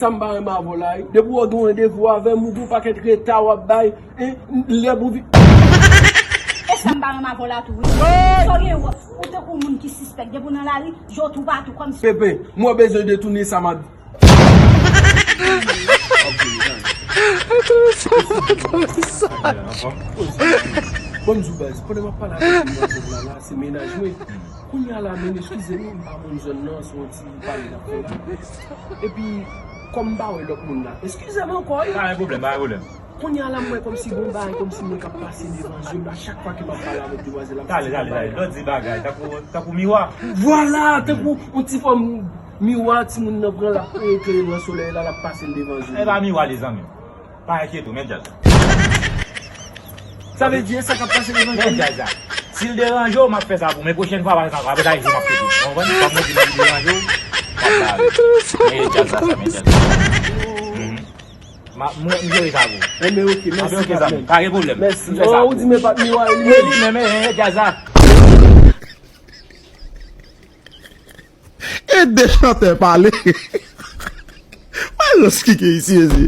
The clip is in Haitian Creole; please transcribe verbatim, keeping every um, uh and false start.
Sa m pa renmen avè w la wi. Depi w gen yon randevou avè m, ou gen yon pakèt reta w ap bay, en, lè pou vi- E sa m pa renmen avè w la tou wi. Sa w gen wè, ou tankou moun ki sispèk, depi w nan lari, je w toupatou kòmsi. Pepe, mwen bezwen detounen sa m ap Bon, m di w baz, pandan m ap pale avèk demwazèl la, la, se mennaj mwen. Kounye a la, men eskize m, m pa konn zòn nan, se yon ti pale n ap fè la. Epi, kòm m pa wè lòt moun la, eskize m ankò wi. Pa gen pwoblèm, pa gen pwoblèm. Kounye a la, m wè kòmsi gon bagay, kòmsi mwen k ap pase devan je m la, chak fwa ke m ap pale avèk demwazèl la, m santi gon bagay. Dale, dale, dale, lòt di bagay, tankou, tankou miwa. Vwala, tankou yon ti fòm miwa, timoun nan pran l ap eklere nan solèy la, l ap pase l devan je m. E pa miwa, lezanmi. Pa enkyete w, men djaz la. Sa vle di, e sa k ap pase devan je m. Men djaz la. Si l deranje w, m ap fè sa pou w. Men pwochèn fwa, pa fè sa ankò. Apre sa, e jou m ap pete. Ou konprann? Kòm mwen di, m deranje w, m ap bare. Men djaz la, sa, men djaz la. Mhm. M ap, mwen, m jere sa pou w. Enben, ok, mèsi, patnè. Pa gen pwoblèm. Mèsi. M fè sa pou w. Ou di men pa miwa, e li menm. E li menm, e, e, djaz la. E de chantè pale. Wè jan s kike isi, isi.